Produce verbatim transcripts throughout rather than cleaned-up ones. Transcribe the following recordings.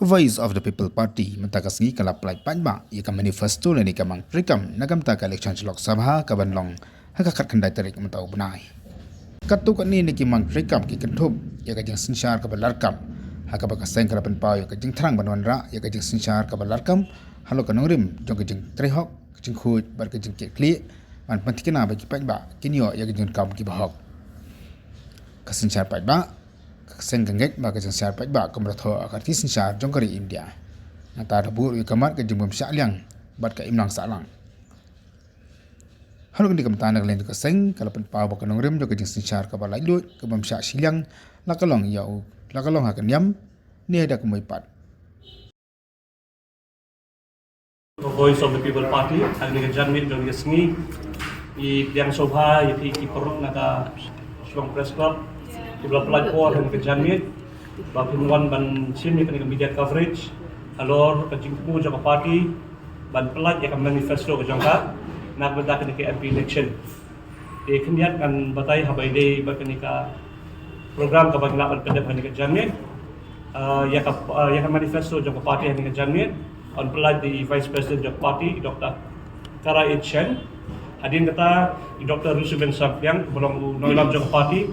Voice of the People Party mynta ka sngi ka la pynlait paidbah ïa ka manifesto lane ka mang treikam na ka bynta ka election Lok Sabha ka ban long ha ka khatkhyndai tarik mynta u bnai. Katto katne na ki mang treikam ki kynthup ïa ka jingsynshar kaba larkam, ha kaba ka seng ka la pynpaw ïa ka jingthrang ban wanrah ïa ka jingsynshar kaba larkam halor ka nongrim jong ka jingtrei hok, ka jingkhuid bad ka jingkitkhlieh, ban pynthikna ba ki paidbah kin ïoh ïa ka jingdonkam kiba hok. Ka synshar paidbah, ka seng ka ngeit ba ka jingsynshar paidbah kam da thoh ha ka riti synshar jong ka ri India. Nangta da buh ïa ka mat ka jingbym shah liang bad ka imlang sahlang. Halor kane ka bynta na ka liang jong ka seng ka la pynpaw ba ka nongrim jong ka jingsynshar kaba laitluid, kabym shah shiliang, la ka long ïa u, la ka long ha ka niam ne da ka mui pat. Voice of the People Party, ha kane ka janmiet jong ka sngi, i pdiang sngewbha ïa phi ki paralok na ka Shillong Press Club, kiba la pynlait por ha kane ka janmiet, ba phin wan ban shim ïa kane ka media coverage halor ka jingthmu jong ka party ban pynlait ïa ka manifesto ka jong ka na ka bynta kane ka M P election. Te khyndiat ngan batai haba ïadei bad kane ka program kaba ngi lah ban pyndep ha kane ka janmiet. Ah, ïa ka, ah, ïa ka manifesto jong ka party ha kane ka janmiet, yn pynlait da i Vice President jong ka party, i Doctor Kara H Shen. Hadien kata, i Doctor Rusuben Sangpiang, uba long u nongïalam jong ka party,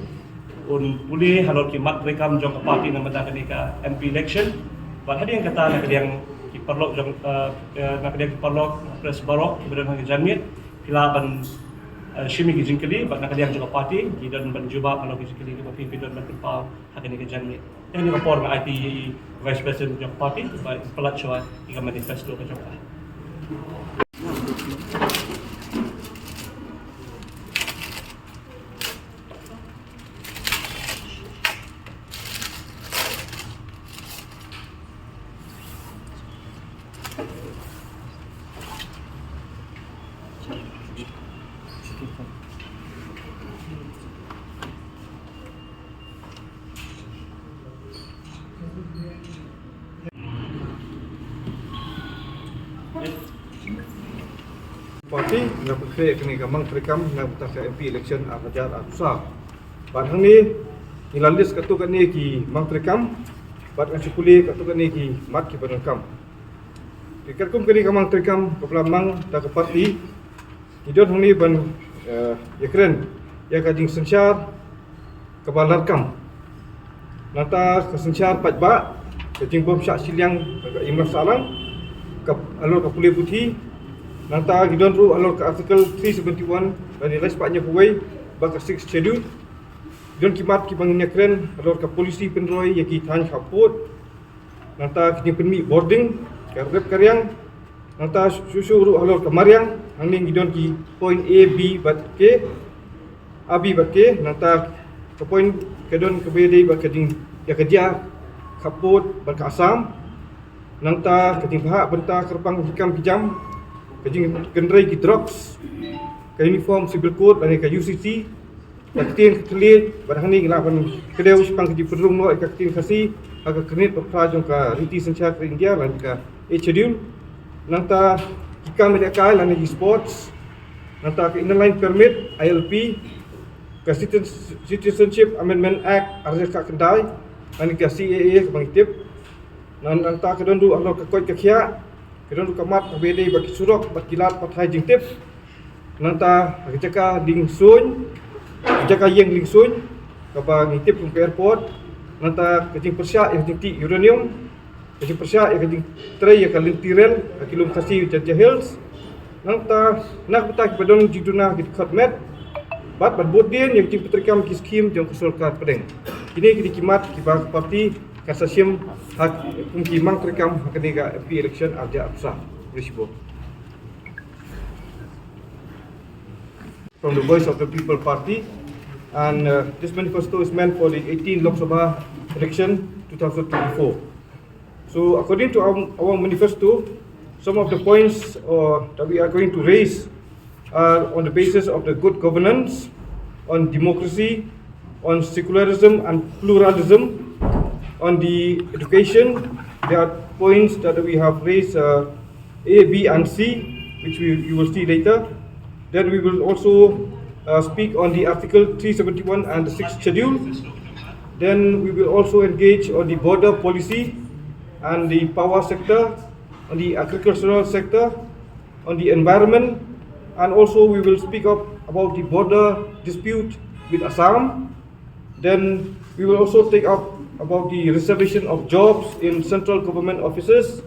un pule halor ki mat treikam jong ka party na ka bynta kane ka M P election. Bad hadien kata na ka liang ki paralok jong, ah, ah, na ka liang ki paralok press baroh kiba don ha kane ka janmiet, phi lah ban, eh, shim ïa ki jingkylli bad na ka liang jong ka party ki don ban jubab halor ki jingkylli kiba phi, phi don ban pynpaw ha kane ka janmiet. Te ha kane ka por nga aiti ïa i Vice President jong ka party ba in pynlait shuwa ïa ka manifesto ka jong ka. Party nga pynkhih ïa kane ka mang treikam na ka bynta ka M P election ar hajar arphew saw. Bad hangne ngi la list katto katne ki mang treikam bad ngan shu pule katto katne ki mat kiba donkam. Te katkum kane ka mang treikam kaba la mang da ka party, ngi don hangne ban, eh, ïakren ïa ka jingsynshar kaba larkam. Nangta ka synshar paidbah, ka jingbym shah shiliang, ka imlang sahlang, ka halor ka pule puthi. Nangta ngi don ruh halor ka Article three seventy-one, lane lai spah hynñiewphew wei, bad ka Sixth Schedule. Ngi don ki mat kiba ngin ïakren halor ka policy pynroi ïa ki thaiñ khappud. Nangta ka jingpynmih bording, ka rep ka riang. Nangta shuh shuh ruh halor ka mariang, hangne ngi don ki point A, B bad K, A, B bad K. Nangta ka point ka don kaba ïadei bad ka jing, ïa ka jia khappud bad ka Assam. Nangta ka jingbthah bynta kyrpang ki kam ki jam, ka jingkynrei ki drugs, ka Uniform Civil Code lane ka U C C, ka ktien ka thylliej, bad hangne ngi lah ban kdew shaphang ka jingpynrung noh ïa ka ktien Khasi ha ka kyrnit ba phra jong ka riti synshar ka India lane ka Eighth Schedule. Nangta ki kam ïalehkai lane ki sports. Nangta ka Inner Line Permit, I L P, ka Citizen-, Citizenship Amendment Act ar hajar khatkhyndai lane ka C A A kaba ngi tip. Nang, nangta ka don ruh halor ka koit ka khiah, ka don ruh ka mat kaba ïadei bad ki surok bad ki lad pathai jingtip. Nangta ka jaka lieng suiñ, ka jaka ïeng lieng suiñ kaba ngi tip kum ka airport. Nangta ka jingpyrshah ïa ka jingtih uranium, ka jingpyrshah ïa ka jingtrei ïa ka lynti rel ha ki lum Khasi Jaintia Hills. Nangta na ka bynta kiba don jingduna ki dkhot met bad ban bud dien ïa ka jingpyntreikam ki skhim jong ka sorkar pdeng. Kine ki dei ki mat kiba ka party kan sa shim ha kum ki mang treikam ha kane ka M P election ar hajar arphew saw. Khublei shibun. From the Voice of the People Party, and, uh, this manifesto is meant for the eighteen Lok Sabha election two thousand twenty-four. So, according to our, our manifesto, some of the points, uh, that we are going to raise are on the basis of the good governance, on democracy, on secularism and pluralism, on the education. There are points that we have raised, uh, A, B, and C, which we, you will see later. Then we will also, uh, speak on the Article three seventy-one and the Sixth Schedule. Then we will also engage on the border policy. and the power sector, on the agricultural sector, on the environment, and also we will speak up about the border dispute with Assam. Then we will also take up about the reservation of jobs in central government offices.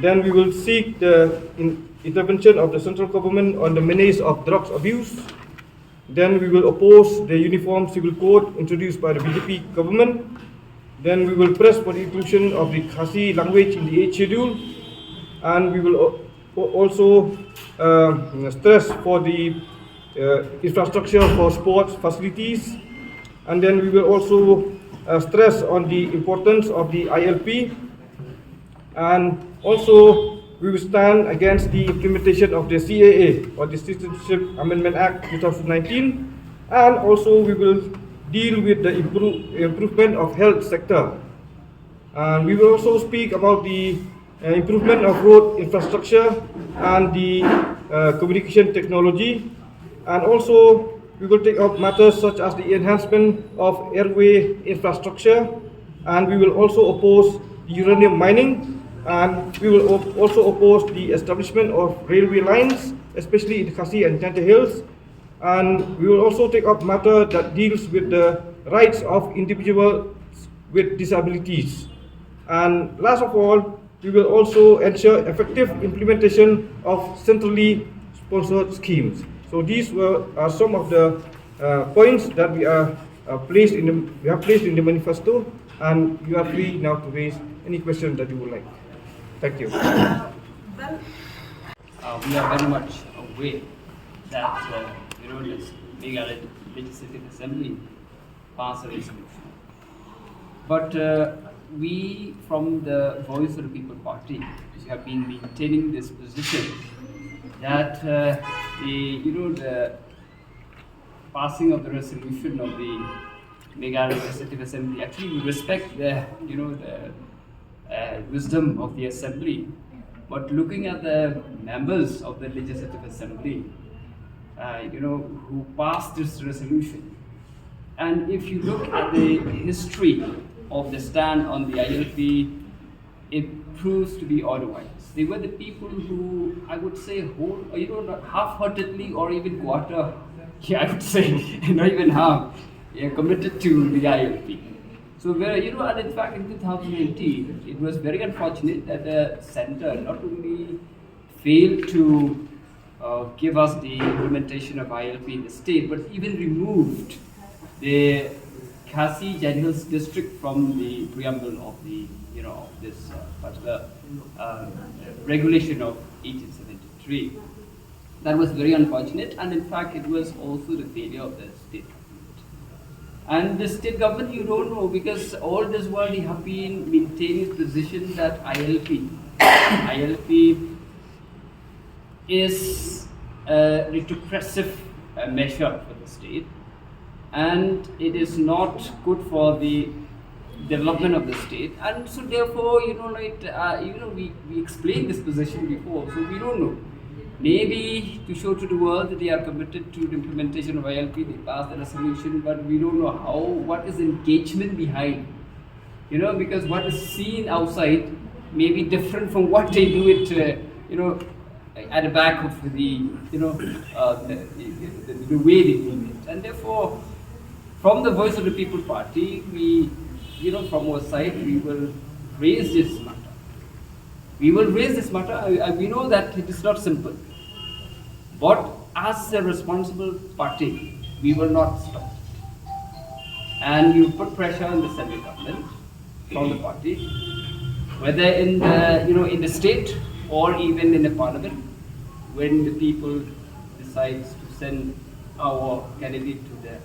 Then we will seek the in- intervention of the central government on the menace of drugs abuse. Then we will oppose the Uniform Civil Code introduced by the B J P government. Then we will press for the inclusion of the Khasi language in the Eighth Schedule. And we will also uh, stress for the uh, infrastructure for sports facilities. And then we will also uh, stress on the importance of the I L P. And also, we will stand against the implementation of the C A A, or the Citizenship Amendment Act two thousand nineteen. And also, we will deal with the improve, improvement of health sector. And we will also speak about the uh, improvement of road infrastructure and the uh, communication technology. And also, we will take up matters such as the enhancement of airway infrastructure, and we will also oppose uranium mining, and we will also oppose the establishment of railway lines, especially in Khasi and Jaintia Hills. And we will also take up matter that deals with the rights of individuals with disabilities. And last of all, we will also ensure effective implementation of centrally sponsored schemes. So these were are some of the uh, points that we are uh, placed in the, we have placed in the manifesto, and you are free now to raise any question that you would like. Thank you. Uh, we are very much aware that uh, you know this Meghalaya Legislative Assembly passed a resolution. But uh, we from the Voice of the People Party, we have been maintaining this position that uh, the you know the passing of the resolution of the Meghalaya Legislative Assembly. Actually, we respect the you know the uh, wisdom of the Assembly, but looking at the members of the Legislative Assembly, uh, you know, who passed this resolution, and if you look at the history of the stand on the I L P, it proves to be otherwise. They were the people who, I would say, whole, you know, not half-heartedly or even quarter, yeah, I would say, not even half, yeah, committed to the I L P. So, where, you know, and in fact, in two thousand eighteen, it was very unfortunate that the center not only failed to uh, give us the implementation of I L P in the state, but even removed the Khasi Jaintia Hills district from the preamble of the, you know, of this uh, particular uh, regulation of eighteen seventy-three. That was very unfortunate, and in fact, it was also the failure of the state government. And the state government, you don't know, because all this while they have been maintaining the position that I L P, I L P is a retrogressive uh, measure for the state, and it is not good for the development of the state. And so, therefore, you know, like uh, you know, we, we explained this position before, so we don't know. Maybe to show to the world that they are committed to the implementation of I L P, they passed the resolution, but we don't know how, what is the engagement behind. You know, because what is seen outside may be different from what they do it, uh, you know, at the back of the, you know, uh, the, the, the, the way they do it. And therefore, from the Voice of the People Party, we, you know, from our side, we will raise this matter. We will raise this matter. I, I, we know that it is not simple. But as a responsible party, we will not stop. And you put pressure on the central government from the party, whether in the, you know, in the state or even in the parliament, when the people decides to send our candidate to the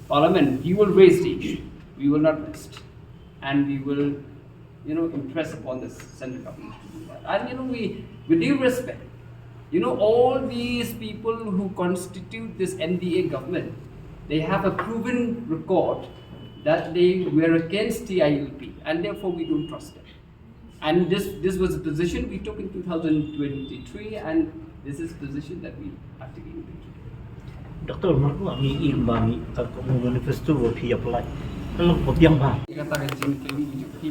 parliament, we will raise the issue. We will not rest. And we will, you know, impress upon the central government. And, you know, we, with due respect, you know, all these people who constitute this N D A government, they have a proven record that they were against the I L P, and therefore we don't trust them. And this, this was a position we took in two thousand twenty-three, and this is a position that we are taking today. Doctor Marco, আমি এই আমি তার কোনো ম্যানিফেস্টো বা ফি অ্যাপ্লাই Ka long ka biang bha. Kata ka jingkylli jong phi,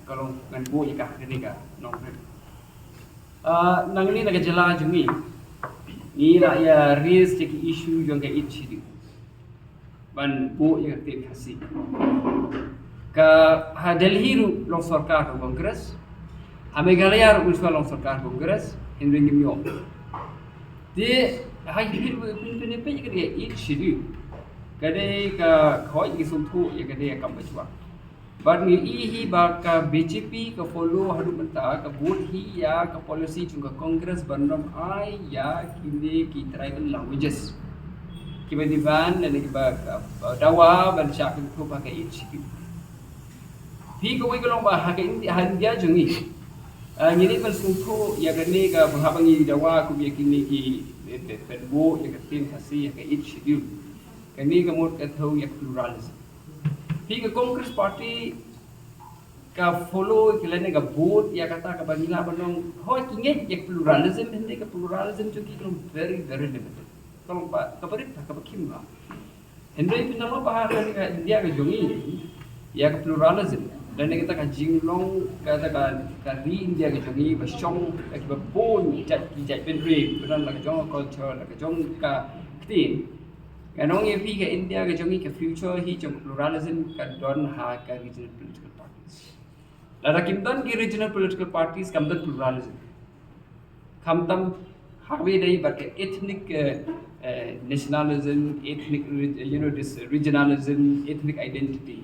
ka long ngan buh ïa ka kane ka nongrim. Ah, nangne na ka jylla jong ngi, ngi la ïa raise ïa ki issue jong ka Eighth Schedule ban buh ïa ka ktien Khasi. Ka ha Delhi ruh long sorkar ka Congress, ha Meghalaya ruh long sorkar Congress, hynrei ngim ïoh. Te ha ki phin phin phin peit ïa ka Eighth Schedule, ka dei ka khot ki sngewthuh ïa ka dei ka kam ka jua. Bad ngi i hi ba ka B J P ka follow haduh mynta, ka vote hi ïa ka policy jong ka Congress ban ym ai ïa kine ki tribal languages. Kiba dei ban, lane kiba, ka, ba dawa ban shah kynthup ha ka Eighth Schedule. Phi kawei ka long ba ha ka India, ha India jong ngi, ah, ngi dei ban sngewthuh ïa kane ka, ba haba ngi dawa kum ïa kine ki, eh, eh, ban buh ïa ka ktien Khasi ha ka Eighth Schedule. Kane ka mut ka thew ïa ka pluralism. Phi ka Congress Party ka follow ki lane ka vote ïa kata kaba ngi lah ban ong, hooid ki ngeit ïa ka pluralism, hynrei ka pluralism jong ki ka long very, very limited. Ka long ba, kaba rit, kaba khim bha. Hynrei phin ïa long ba ha ka India ka jong ngi, ïa ka pluralism, lane kata ka jinglong, kata ka, ka ri India ka jong ngi, ba shong, ka kiba bun jait, ki jaitbynriew, ba don la ka jong ka culture, la ka jong ka ktien. Ngan ong ïa phi, ka India ka jong ngi, ka future hi jong ka pluralism ka don ha ka regional political parties. Lada kim don ki regional political parties, kam don pluralism. Khamtam ha kaba ïadei bad ka ethnic, eh, eh, nationalism, ethnic, re-, you know, this regionalism, ethnic identity.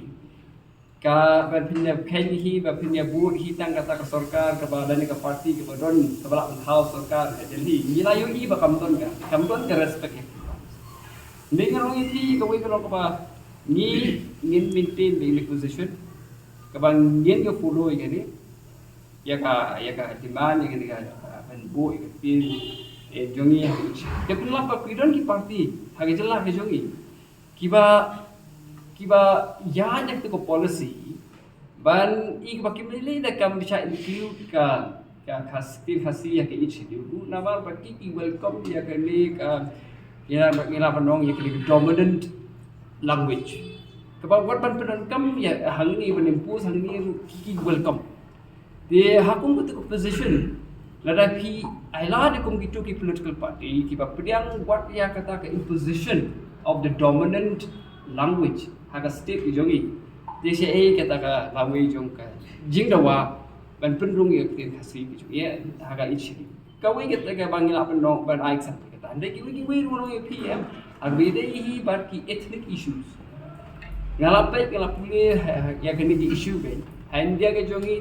Kaba phin ïa kheiñ hi, ba phin ïa bud hi tang kata ka sorkar kaba, lane ka party kaba don, kaba lah ban thaw sorkar ha Delhi. Ngi la ïohi ba kam don ka, kam don ka respect. Ngi ngan ong ïa phi, kawei ka long kaba ngi ngin maintain the position kaba ngin ïa follow ïa kane, ïa ka, ïa ka demand, ïa kane ka, ah, ban buh ïa ka ktien, eh, jong ngi ha ka Eighth Schedule. Te phin lap ba ki don ki party ha ka jylla ka jong ngi kiba, kiba ïa ïa kata ka policy ban i kaba kim lei lei da kam ba shah include ka, ka Khas-, ktien Khasi ha ka Eighth Schedule. Namar ba ki, ki welcome ïa kane ka, ïa ba, ïa ba nong ïa kane ka dominant language. Kaba wat ban pyndonkam ïa hangne, ban impose hangne ruh ki, ki welcome. Te ha kum kata ka position, lada phi ai lad ïa kum kito ki political party kiba pdiang wat ïa kata ka imposition of the dominant language ha ka state ka jong ngi. Te shaei kata ka lawei jong ka jingdawa ban pynrung ïa ka ktien Khasi ka jong ngi ha ka Eighth Schedule. Kawei kata kaba ngi lah ban ong, ban ai example kata. Hynrei kiwei kiwei ruh ïa phi, eh, ha kaba ïadei hi bad ki ethnic issues. Nga la peit, nga la pule, eh, ïa kine ki issue, eh, ha India ka jong ngi,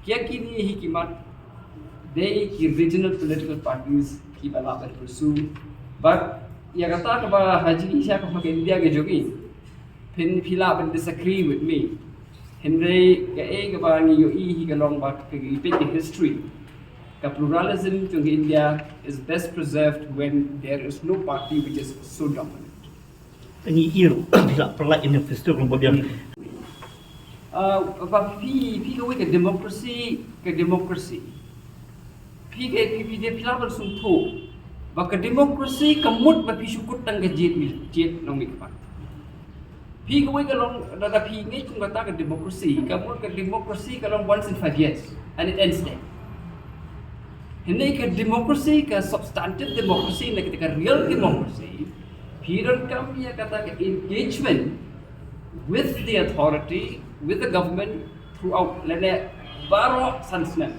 kiei kine hi ki mat dei ki regional political parties kiba lah ban pursue. But ïa kata kaba ha jingïaseng ha ka India ka jong ngi, phin, phi lah ban disagree with me. Hynrei kaei kaba ngi ïohi hi ka long ba ka, ka, ka peit ka history, ka pluralism jong ka India is best preserved when there is no party which is so dominant. Ngi i ruh, phi lah pynlait ïa ka history ka long ba biang. Ah, ba phi, phi kawei ka democracy, ka democracy. Phi ka, phi, phi dei phi lah ban sngewthuh ba ka democracy ka mut ba phi shu kut tang ka jied, jied nongmihkhmat. Phi kawei ka long, lada phi ngeit kum kata ka democracy, ka mut ka democracy ka long once in five years and it ends there. Hynrei ka democracy, ka substantive democracy, ne kata ka real democracy, phi donkam ïa kata ka engagement with the authority, with the government throughout, lane baroh san snem.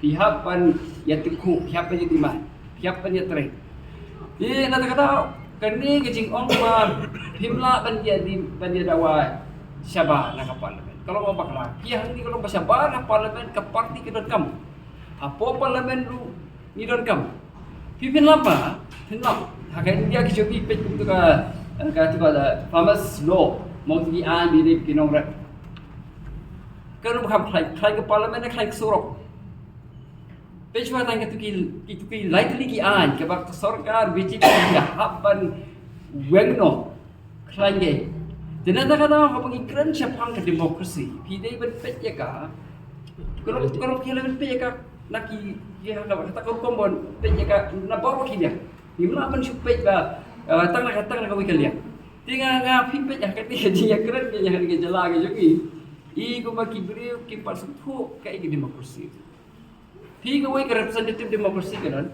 Phi hap ban ïa tyngkhuh, phi hap ban ïa demand, phi hap ban ïa trei. Te na kata ka daw, kane ka jingong ba phim lah ban ïa di, ban ïa dawa shabar na ka parliament, ka long bakla. Phi hangne ka long ba shabar na parliament ka party ka donkam. Hapoh parliament ruh ngi donkam. Phi phin lap ba, phin lap. Ha ka India ki jong ngi, peit kumto ka, ka, to ka famous law, mo, ki aiñ, ki nongrim. Ka ruh kham khlaiñ, khlaiñ ka parliament, khlaiñ ka surok. Peit shuwa tang kito ki, kito ki lai tylli ki aiñ kaba ka sorkar B J P ka hap ban weng noh. Khlaiñ. Te na kata ka daw haba ngi kren shaphang ka democracy, phi dei ban peit ïa ka. Ka long, ka long, phi lah ban peit ïa ka na ki, ki ha ka, kata ka rukom ban peit ïa ka na baroh ki liang. Ngim lah ban shu peit ba, eh, tang na ka, tang na kawei ka liang. Te nga nga phi peit ïa kane ka jingïakren ka jingïakren ka jylla ka jong ngi. I kumba ki briew ki pat sngewthuh kaei ka democracy. Phi kawei ka representative democracy ka don.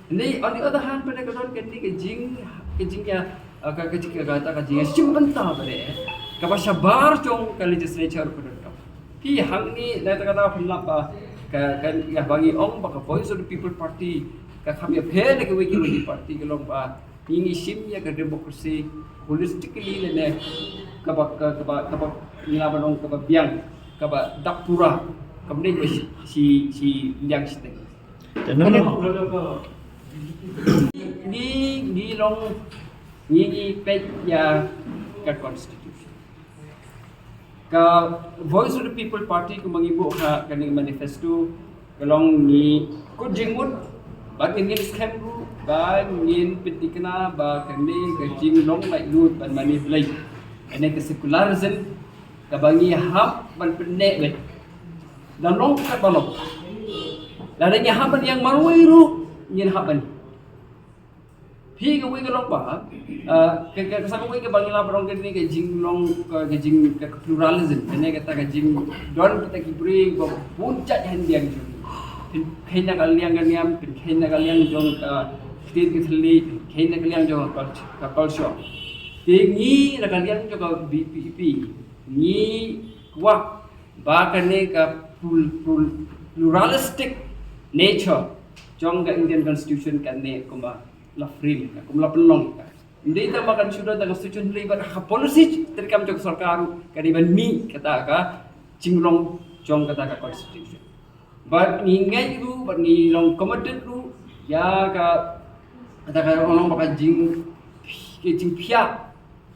Hynrei on the other hand pat ka don kane ka jing ka jingïa ka ka jing ka ka ka jingïashim bynta pat kaba shabar jong ka legislature pat ka don. Phi hangne na kata ka daw phin lap ba ka ka ïa ba ngi ong ba ka Voice of the People Party ka kham ïapher na kiwei kiwei ki party ka long ba ngi ngi shim ïa ka democracy holistically lane kaba ka- kaba kaba ngi lah ban ong kaba biang kaba dap pura kaba dei ba shi shi shi liang shiteng. Te nang Ngi ngi long ngi ngi peit ïa ka constitution. Ka Voice of the People Party kumba ngi buh ha kane ka manifesto ka long ngi kut jingmut ba ngin ngin skhem ruh ba ngin pynthikna ba kane ka jinglong laitluid ban mane Blei. Kane ka secularism kaba ngi hap ban pynneh beit. Da long katba long. Lada ngi hap ban ïeng marwei ruh ngin hap ban Phi kawei ka long ba, ah, ka ka ka sa kawei kaba ngi lah ban ong kane ka jinglong ka ka jing ka ka pluralism, kane kata ka jingdon kita ki briew ba bun jait hyndiang jong ngi. Pynkheiñ na ka liang ka niam, pynkheiñ na ka liang jong ka ktien ka thylliej, pynkheiñ na ka liang jong ka culture, ka culture. Te ngi na ka liang jong ka V P P ngi kwah ba kane ka plur- plur- pluralistic nature jong ka Indian Constitution kane kumba la frame ka, kum la pynlong ka. Ym dei tang ba kan shu don da ka constitution hynrei bad ha ka policy treikam jong ka sorkar ruh ka dei ban mih kata ka jinglong jong kata ka constitution. Bad ngi ngeit ruh bad ngi long committed ruh ïa ka kata ka long ba ka jing ka jingphiah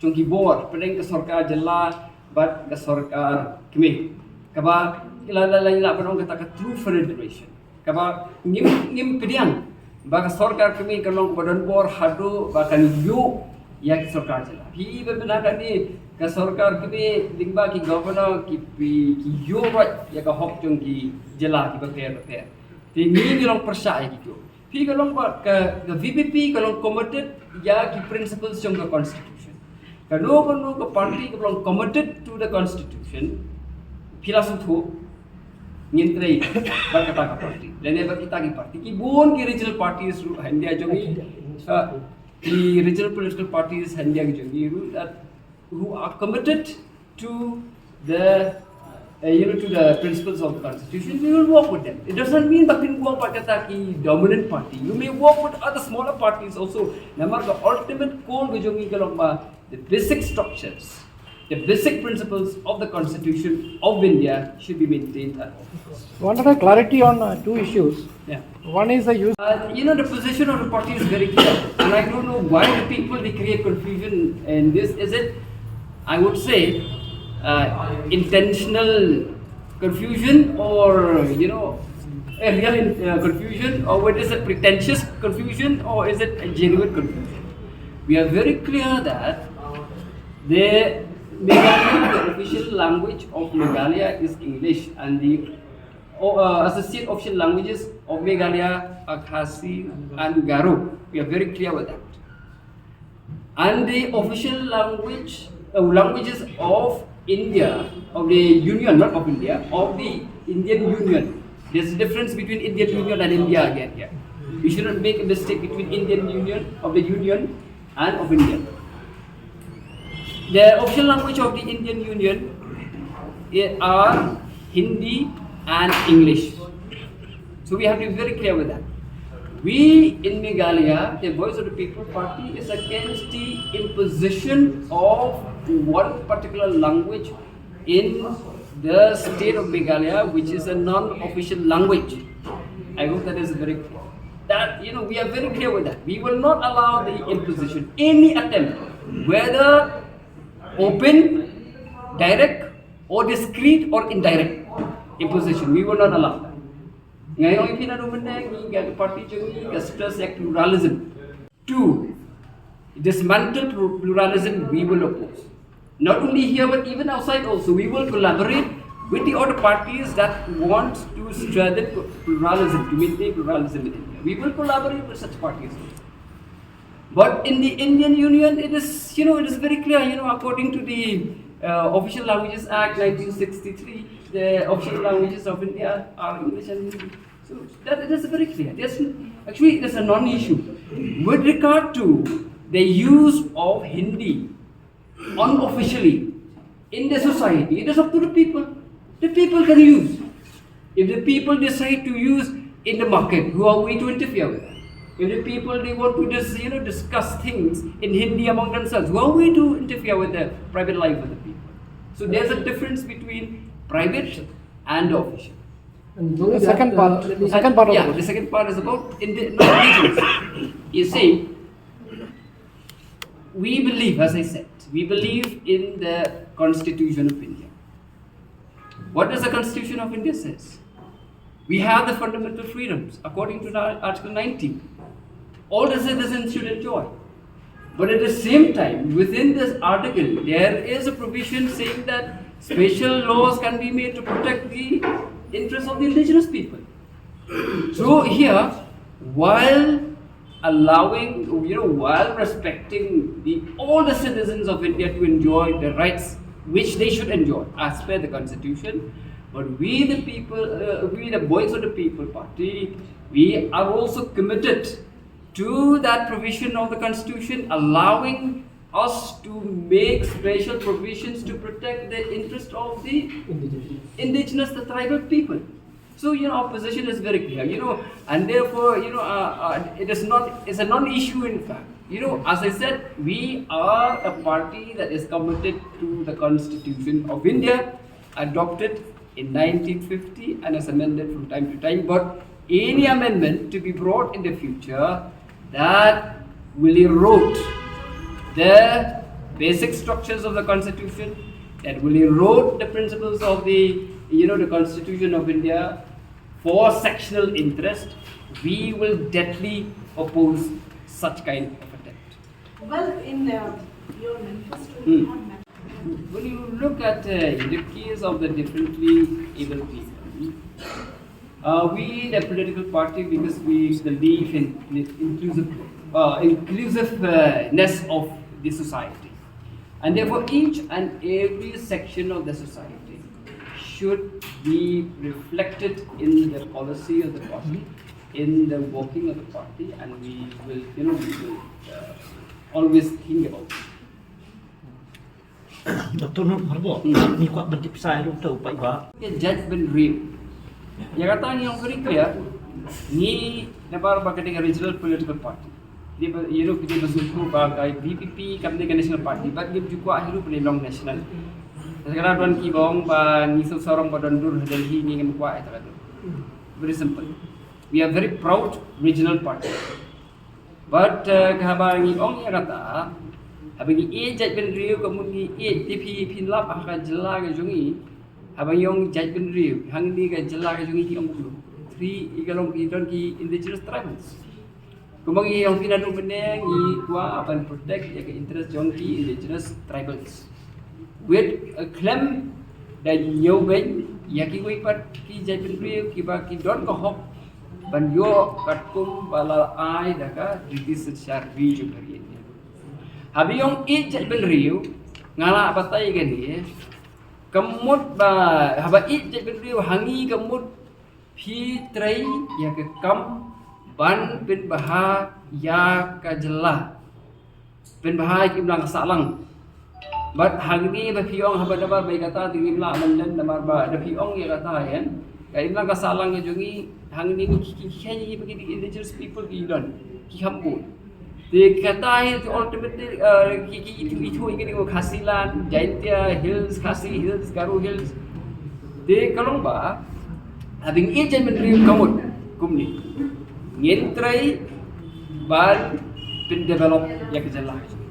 jong ki bor pdeng ka sorkar jylla bad ka sorkar kmie. Kaba la la la la pynlong kata ka true federation. Kaba ngim ngim pdiang ba ka sorkar kmie ka long ba don bor haduh ba kan ïuh ïa ki sorkar jylla. Phi ba pynah kane ka sorkar kmie lyngba ki governor ki pi- ki ïuh roi ïa ka hok jong ki jylla kiba pher ba pher. Te ngi ngi long pyrshah ïa kito. Phi ka long ba ka ka V P P ka long committed ïa ki principles jong ka constitution. Kano kano ka party kaba long committed to the constitution phi la sngewthuh ngin trei bad kata ka party. Lane bad kita ki party ki bun ki regional parties ruh ha India jong ngi. Ki regional political parties ha India jong ngi ruh that who are committed to the uh, you know to the principles of the constitution, we will work with them. It doesn't mean that we work with the dominant party. You may work with other smaller parties also. Namar ka ultimate goal ka jong ngi ka long ba the basic structures, the basic principles of the Constitution of India should be maintained at all costs. Wanted a clarity on uh, two issues. Yeah. One is the use. Uh, you know, the position of the party is very clear, and I don't know why the people they create confusion in this. Is it, I would say, uh, intentional confusion, or you know, a real in, uh, confusion, or what is it, pretentious confusion, or is it a genuine confusion? We are very clear that the Meghalaya, the official language of Meghalaya is English, and the uh, associate official languages of Meghalaya are Khasi and Garo. We are very clear with that. And the official language, uh, languages of India, of the Union, not of India, of the Indian Union. There's a difference between Indian Union and India again here. We should not make a mistake between Indian Union, of the Union, and of India. The official language of the Indian Union are Hindi and English. So we have to be very clear with that. We in Meghalaya, the Voice of the People Party is against the imposition of one particular language in the state of Meghalaya, which is a non-official language. I hope that is very clear. That, you know, we are very clear with that. We will not allow the imposition, any attempt, whether open, direct, or discreet or indirect imposition. We will not allow that. Ngai ong phi na du mendeng ngi ga party jong ngi ga stress yak pluralism. To dismantle pluralism, we will oppose. Not only here, but even outside also, we will collaborate with the other parties that want to strengthen pluralism, to maintain pluralism in India. We will collaborate with such parties. But in the Indian Union, it is, you know, it is very clear, you know, according to the uh, Official Languages Act nineteen sixty-three, the official languages of India are English and Hindi. So that, it is very clear. There's, actually, it is a non-issue. With regard to the use of Hindi unofficially in the society, it is up to the people. The people can use. If the people decide to use in the market, who are we to interfere with that? If the people, they want to dis, you know, discuss things in Hindi among themselves, who are we to interfere with the private life of the people? So there's a difference between private and official. And the second part, the second part of yeah, the second part is about indi- not indigenous. You see, we believe, as I said, we believe in the Constitution of India. What does the Constitution of India says? We have the fundamental freedoms according to the Article nineteen. All the citizens should enjoy. But at the same time, within this article, there is a provision saying that special laws can be made to protect the interests of the indigenous people. So here, while allowing, you know, while respecting the all the citizens of India to enjoy the rights which they should enjoy as per the constitution, but we the people, uh, we the Voice of the People Party, we are also committed to that provision of the constitution allowing us to make special provisions to protect the interest of the indigenous, the tribal people. So, you know, our position is very clear, you know, and therefore, you know, uh, uh, it is not, it's a non-issue in fact. You know, as I said, we are a party that is committed to the Constitution of India, adopted in nineteen fifty and as amended from time to time. But any amendment to be brought in the future that will erode the basic structures of the Constitution, that will erode the principles of the, you know, the Constitution of India for sectional interest, we will deadly oppose such kind of attempt. Well, in uh, your manifesto, Hmm. you have mentioned When you look at uh, the case of the differently abled people, uh, we, the political party, because we believe in inclusive, uh, inclusiveness of the society, and therefore each and every section of the society should be reflected in the policy of the party, in the working of the party, and we will, you know, we will uh, always think about it. Doctor Nur Marbo, ni kwah ban tip sa ruh tu pai ba. Ke Jaitbynriew. Ïa kata ngi ong very clear, ngi nabar ba ka dei ka regional political party. Dei ba, you know, dei ba sngewthuh ba ka VPP kam dei ka national party, but ngi ju kwah hi ruh ban long national. Te ka don ki ong ba ngi shu sarong ba don dur ha Delhi, ngi ngim kwah ïa kata ka dur. Very simple. We are very proud regional party. But uh, ka haba ngi ong ïa kata, haba ngi ïeit jaitbynriew, ka mut ngi ïeit, te phi, phin lap ha ka jylla ka jong ngi. Haba ngi ong jaitbynriew, hangne ka jylla ka jong ngi ki ong kumno? Three, i ka long ki don ki indigenous tribals. Kumba ngi ong phi naduh mynne, ngi kwah ban protect ïa ka interest jong ki indigenous tribals. Wit, uh, khlem da ñiew beiñ ïa kiwei pat ki jaitbynriew kiba ki don ka hok ban ïoh katkum ba la ai da ka Treaty synshar ri jong ka ri India. Haba ïong ïeit jaitbynriew, nga lah batai kane, ka mut ba haba ïeit jaitbynriew ha ngi ka mut phi trei ïa ka kam ban pynbha ïa ka jylla, pynbha ïa ka imlang ka sahlang. Bad hangne ba phi ong haba nabar ba ïa kata te ngim lah ban len, nabar ba da phi ong ïa kata, ïa ka imlang ka sahlang ka jong ngi, hangne ki, ki, ki, ki, ki indigenous people ki don, ki kham bun. Te kata hi te ultimately, uh, ki, ki, ithuh, ithuh ïa kine ki Khasi land, Jaintia Hills, Khasi Hills, Garo Hills. Te ka long ba, haba ngi ïeit jaitbynriew ka mut kumne, ngin trei ban pyndevelop ïa ka jylla ka jong ngi.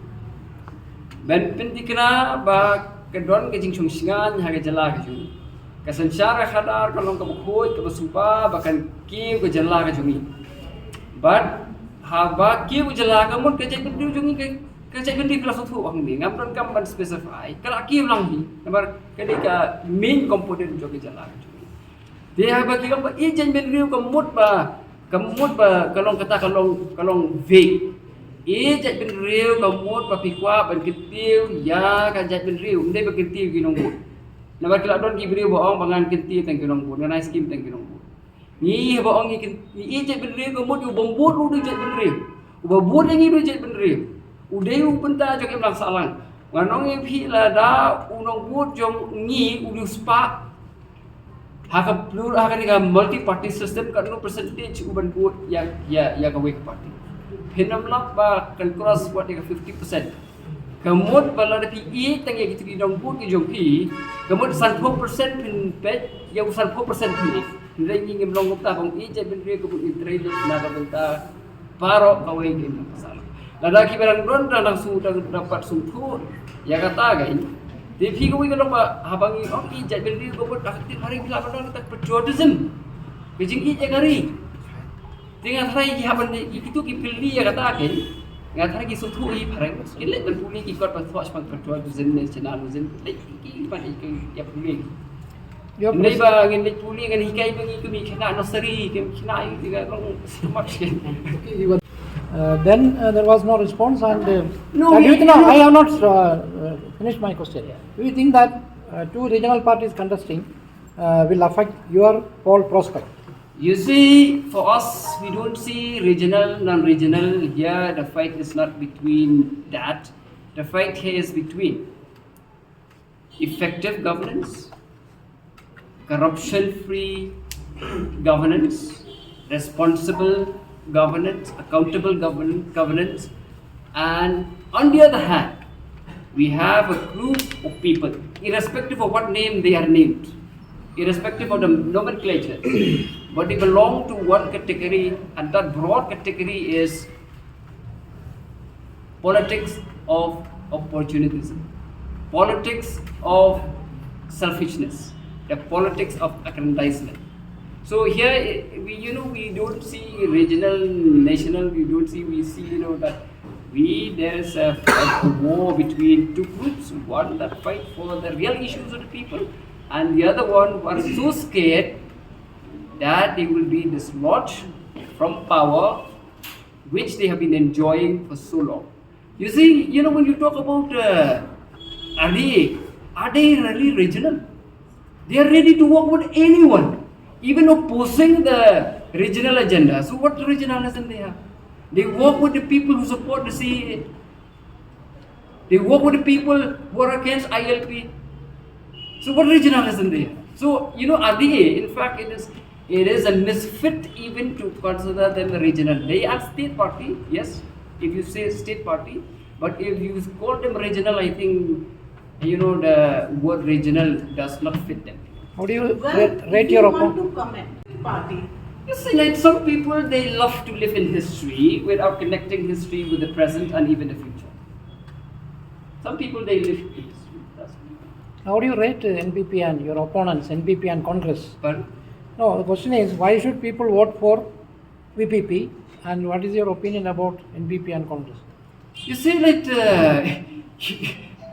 Ban pynthikna ba ka don ka jingshong shngaiñ ha ka jylla ka jong ngi. Ka synshar ka khadar ka long kaba khuid, kaba suba, ba kan kiew ka jylla ka jong ngi. Bad haba kiew ka jylla ka mut ka jaitbynriew jong ngi, ka, ka jaitbynriew ka la sngewthuh hangne, ngam donkam ban specify, ka la kiew lang hi. Namar ka dei ka main component jong ka jylla ka jong ngi. Te haba ki ong ba ïeit jaitbynriew ka mut ba, ka mut ba ka long kata ka long, ka long vague. Ïeit jaitbynriew ka mut ba phi kwah ban kyntiew ïa ka jaitbynriew, ym dei ban kyntiew ki nongbud. Namar ki la don ki briew ba ong ba ngan kyntiew tang ki nongbud, ngan ai skim tang ki nongbud. Ngi haba ong ngi kyn-, ngi ïeit jaitbynriew ka mut u bym bud u dei jaitbynriew. Uba bud ïa ngi u dei jaitbynriew. U dei u bynta jong ka imlang sahlang. Ngan ong ïa phi lada u nongbud jong ngi u dei u spah ha ka plur-, ha kane ka multi party system, katno percentage u ban bud ïa, ïa, ïa kawei ka party? Phin ym lap ba kan cross wat ïa ka fifty percent. Ka mut ba lada phi ïeit tang ïa kito ki nongbud ki jong phi, ka mut sanphew percent phin peit ïa u sanphew percent phi ïeit. Hynrei ngi ngim long kumta, ba ngi ïeit jaitbynriew ka mut ngi trei lut na ka bynta baroh kawei ka imlang ka sahlang. Lada kiba dang don dang, dang shu, dang, dang pat sngewthuh ïa kata kein, te phi kawei ka long ba haba ngi ong ïeit jaitbynriew ka mut ha ka ktien phareng phi lah ban ong kata patriotism, ka jingïeit ïa ka ri. Te nga tharai ki hap ban, ki, kito ki pynlong ïa kata kein, nga tharai ki sngewthuh hi phareng. Ki leit ban pule ki kot ba thoh shaphang patriotism, nationalism, leit ki ban ïa pule. Your Hynrei ba ngin leit pule, ngan hikai ba ngi kum ki khynnah nursery, kum ki khynnah ïa ka long too much. Okay, you were, uh, then, uh, there was no response and, uh, No, uh, do we, you think, no, no. I have not, uh, uh, finished my question. Do you think that, uh, two regional parties contesting, uh, will affect your poll prospect? You see, for us, we don't see regional, non-regional here. The fight is not between that. The fight here is between effective governance, corruption-free governance, responsible governance, accountable govern-, governance, and on the other hand, we have a group of people, irrespective of what name they are named, irrespective of the nomenclature, but they belong to one category, and that broad category is politics of opportunism, politics of selfishness, the politics of aggrandizement. So here, eh, we, you know, we don't see regional, national, we don't see, we see, you know, that we, there is a, a war between two groups, one that fight for the real issues of the people, and the other one who are so scared that they will be dislodged from power which they have been enjoying for so long. You see, you know, when you talk about, uh, R D A, are they really regional? They are ready to work with anyone, even opposing the regional agenda. So what regionalism they have? They work with the people who support the C A A. They work with the people who are against I L P. So what regionalism they have? So, you know, R D A, in fact, it is, it is a misfit even to consider them a regional. They are state party, yes. If you say state party, but if you call them regional, I think, you know, the word regional does not fit them. How do you Well, rate, rate if your you want opponent? To comment, party. You see, like, some people, they love to live in history without connecting history with the present and even the future. Some people, they live in history. That's How do you rate, uh, N P P and your opponents, N P P and Congress? Pardon? No, the question is, why should people vote for V P P, and what is your opinion about N P P and Congress? You see, like, uh,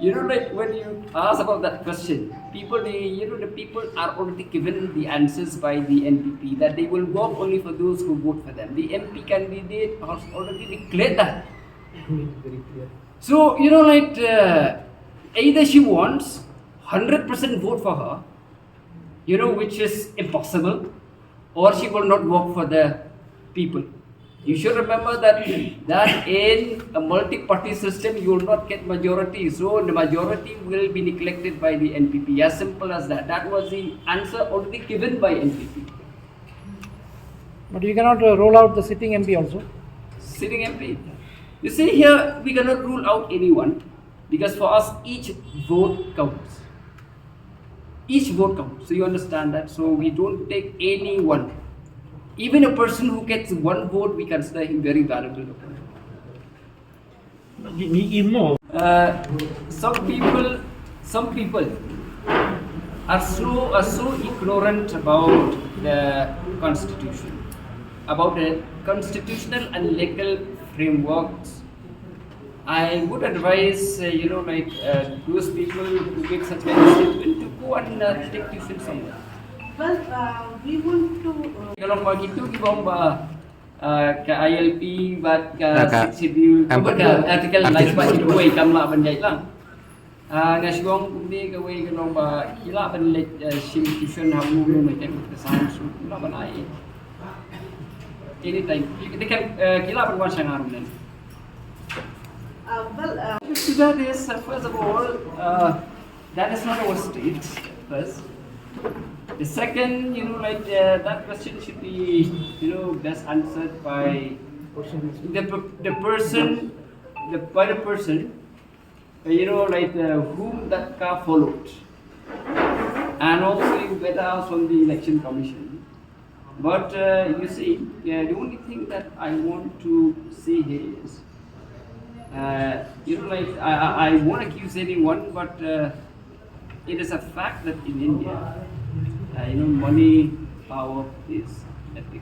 you know, like, when you ask about that question, people, they, you know, the people are already given the answers by the N P P that they will work only for those who vote for them. The M P candidate has already declared that. Very clear. So, you know, like, uh, either she wants hundred percent vote for her, you know, which is impossible, or she will not work for the people. You should remember that, that in a multi-party system, you will not get majority. So the majority will be neglected by the N P P. As simple as that. That was the answer already given by N P P. But you cannot, uh, rule out the sitting M P also. Sitting M P. You see, here we cannot rule out anyone, because for us, each vote counts. Each vote counts. So you understand that. So we don't take anyone. Even a person who gets one vote, we consider him very valuable. Uh, some people, some people are so, are so ignorant about the constitution, about the constitutional and legal frameworks. I would advise, uh, you know, like, uh, those people who make such kind of statement to go and, uh, take tuition somewhere. Well, uh, we want to, uh, Kalau bagi tu, kita ba Ah, ka I L P bad ka, ah, ka Sixth Schedule, em, ka Article lai spah hynriew wei kam lah ban jait lang. Ah, nga shu ong kumne kawei ka long ba ki lah ban leit, eh, shim tuition ha u, u, ka science, ki lah ban ai. Anytime. Ki, ki, eh, ki lah ban wan sha nga ruh mynne. Uh, well, uh, to that is, uh, first of all, uh, that is not our state, first. The second, you know, like, uh, that question should be, you know, best answered by the, per- the person, the, by the person, uh, you know, like, uh, whom that car followed. And also, you better ask from the Election Commission. But, uh, you see, uh, the only thing that I want to say here is, uh, you know, like, I, I, I won't accuse anyone, but, uh, it is a fact that in India, uh, you know, money power is a big.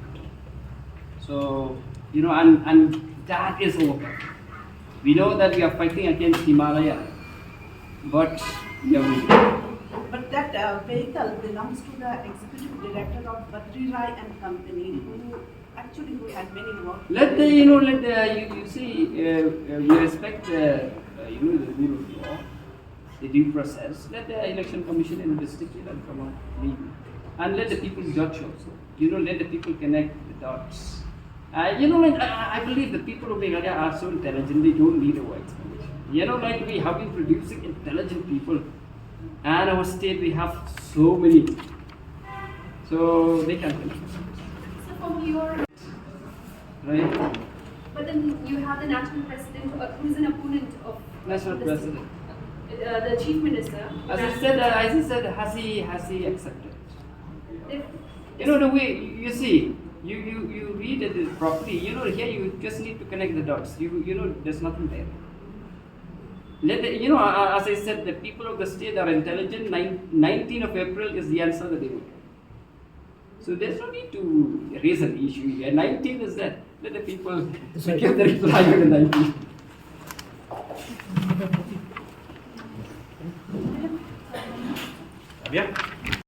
So, you know, and, and that is over. We know that we are fighting against Himalaya, but we are winning. But that, uh, vehicle belongs to the executive director of Badri Rai and Company, who actually, who had many work. Let the, you know, let the, you, you see, uh, uh, we respect, uh, uh, you know, the rule of law, the due process. Let the Election Commission investigate and come out clean. And let the people judge also. You know, let the people connect the dots. Uh, you know, like, I, I believe the people of Meghalaya are so intelligent, they don't need a wise commission. You know, like, we have been producing intelligent people, and our state, we have so many. So they can connect. So from your Right? But then you have the national president, uh, who is an opponent of National the president. Uh, the chief minister. As I said, uh, as I said, has he, has he accepted? If You know, the way, you see, you, you, you read it properly. You know, here you just need to connect the dots. You, you know, there's nothing there. Let the, you know, uh, as I said, the people of the state are intelligent. Nine, nineteenth of April is the answer that they will get. So there's no need to raise an issue here. nineteenth is that. Let the people give the reply on the nineteenth. Bien.